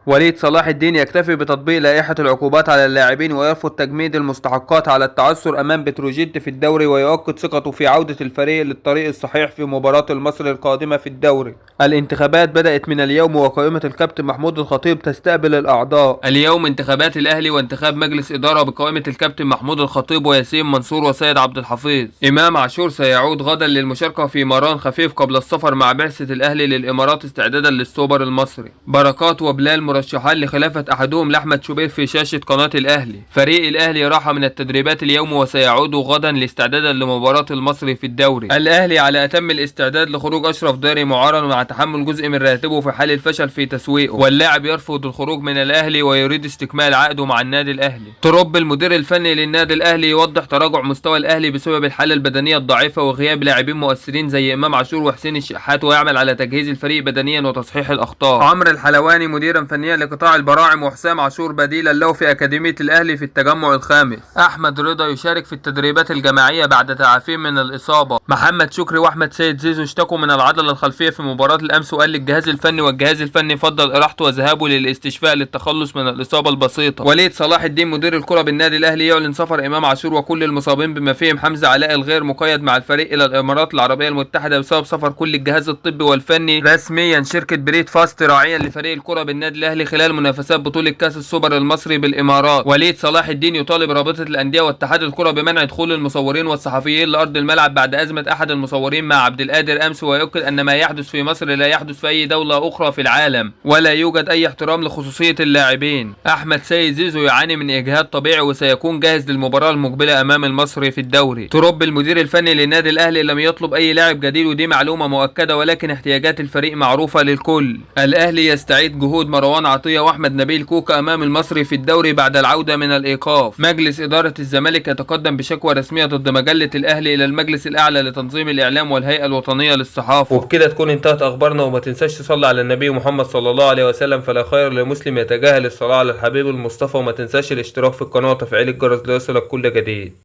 وليد صلاح الدين يكتفي بتطبيق لائحة العقوبات على اللاعبين ويرفض تجميد المستحقات على التعثر أمام بتروجيت في الدوري، ويؤكد ثقته في عودة الفريق للطريق الصحيح في مباراة المصري القادمة في الدوري. الانتخابات بدأت من اليوم، وقائمة الكابتن محمود الخطيب تستقبل الأعضاء. اليوم انتخابات الأهلي وانتخاب مجلس إدارة بقائمة الكابتن محمود الخطيب وياسين منصور وسيد عبد الحفيظ. إمام عاشور سيعود غدا للمشاركة في مران خفيف قبل السفر مع بعثة الأهلي للإمارات استعدادا للسوبر المصري. بركات وبلال مرشحان لخلافة أحدهم لأحمد شوبير في شاشة قناة الأهلي. فريق الأهلي راح من التدريبات اليوم وسيعود غدا لاستعدادا لمباراة المصري في الدوري. الأهلي على أتم الاستعداد لخروج أشرف داري معارا مع تحمل جزء من راتبه في حال الفشل في تسويقه، واللاعب يرفض الخروج من الأهلي ويريد استكمال عقده مع النادي الأهلي. تروب المدير الفني للنادي الأهلي يوضح تراجع مستوى الأهلي بسبب الحالة البدنية الضعيفة وغياب لاعبين مؤثرين زي إمام عاشور وحسين الشحات، ويعمل على تجهيز الفريق بدنيا وتصحيح الأخطاء. عمرو الحلواني مديرا فنيا لقطاع البراعم، وحسام عاشور بديلا له في أكاديمية الأهلي في التجمع الخامس. أحمد رضا يشارك في التدريبات الجماعية بعد تعافيه من الإصابة. محمد شكري وأحمد سيد زيزو اشتكوا من العضلة الخلفية في مباراة الأمس، وقال للجهاز الفني، والجهاز الفني فضل إراحته وذهابه للاستشفاء للتخلص من الإصابة البسيطة. وليد صلاح الدين مدير الكرة بالنادي الأهلي يعلن سفر إمام عاشور وكل المصابين بما فيهم حمزة علاء الغير مقيد مع الفريق إلى الإمارات العربية المتحدة بسبب سفر كل الجهاز الطبي والفني. رسميا شركة بريد فاست راعيا لفريق الكرة بالنادي الأهلي خلال منافسات بطولة كأس السوبر المصري بالإمارات. وليد صلاح الدين يطالب رابطة الأندية واتحاد الكرة بمنع دخول المصورين والصحفيين لأرض الملعب بعد أزمة أحد المصورين مع عبد القادر أمس، ويؤكد أن ما يحدث في مصر لا يحدث في أي دولة أخرى في العالم، ولا يوجد أي احترام لخصوصية اللاعبين. أحمد سيد زيزو يعاني من إجهاد طبيعي وسيكون جاهز للمباراة المقبلة أمام المصري في الدوري. تروب المدير الفني للنادي الأهلي لم يطلب أي لاعب جديد، ودي معلومة مؤكدة، ولكن احتياجات الفريق معروفة للكل. الأهلي يستعيد جهود مروان عطية وأحمد نبيل كوكا أمام المصري في الدوري بعد العودة من الإيقاف. مجلس إدارة الزمالك يتقدم بشكوى رسمية ضد مجلة الأهلي إلى المجلس الأعلى لتنظيم الإعلام والهيئة الوطنية للصحافة. وبكده تكون انتهت أخبارنا، وما تنساش تصلي على النبي محمد صلى الله عليه وسلم، فلا خير لمسلم يتجاهل الصلاة على الحبيب المصطفى. وما تنساش الاشتراك في القناة وتفعيل الجرس ليصلك كل جديد.